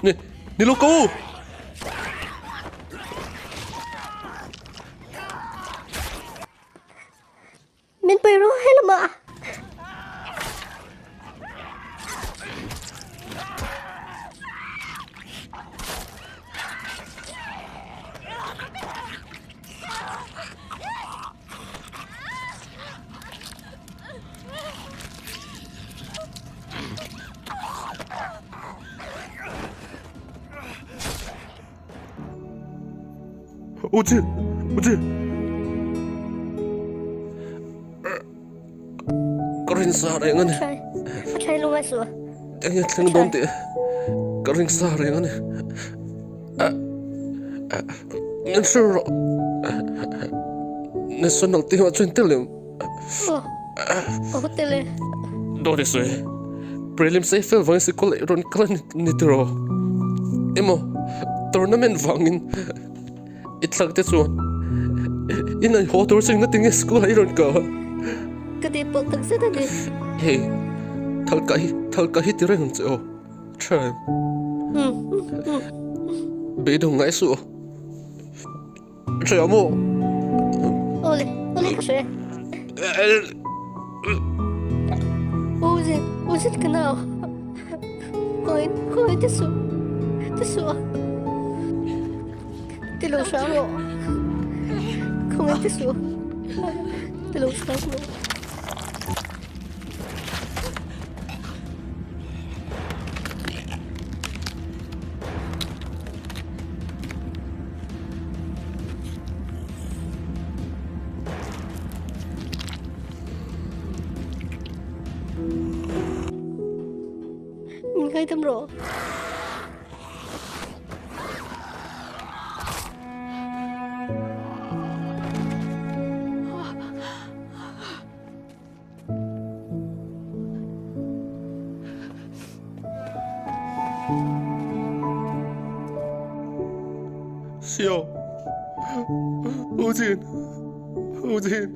Ni ni lo ko. Min pui rawh helamah. Uchi, uchi. Ka ring sa reng a ni. A thlai lungai suh. Enge thleng dawn tih ka ring sa reng a ni. Min hrilh rawh. National team ah chuan tel em? Aw tel e. Dawt i sawi. Prelims ei fel vangin sikul ei rawn kal a ni tiraw? Emaw tournament vangin i thlak te chuan in an haw tur chu engati nge school ah i rawn kal? Ka tih pawh tak zet a ni. Hei, thalka hi thalka hi ti reng ang che aw. Tha em? Beidawng ngai suh aw. Hria maw? Awle, awle ka hria. Uzit, uzit ka nau. Khawi, khawi ti suh, ti suh. Ti lo hram rawh. Khawi ti suh. Ti lo hram rawh. Min ngaidam rawh. Sio, U Jin, U Jin.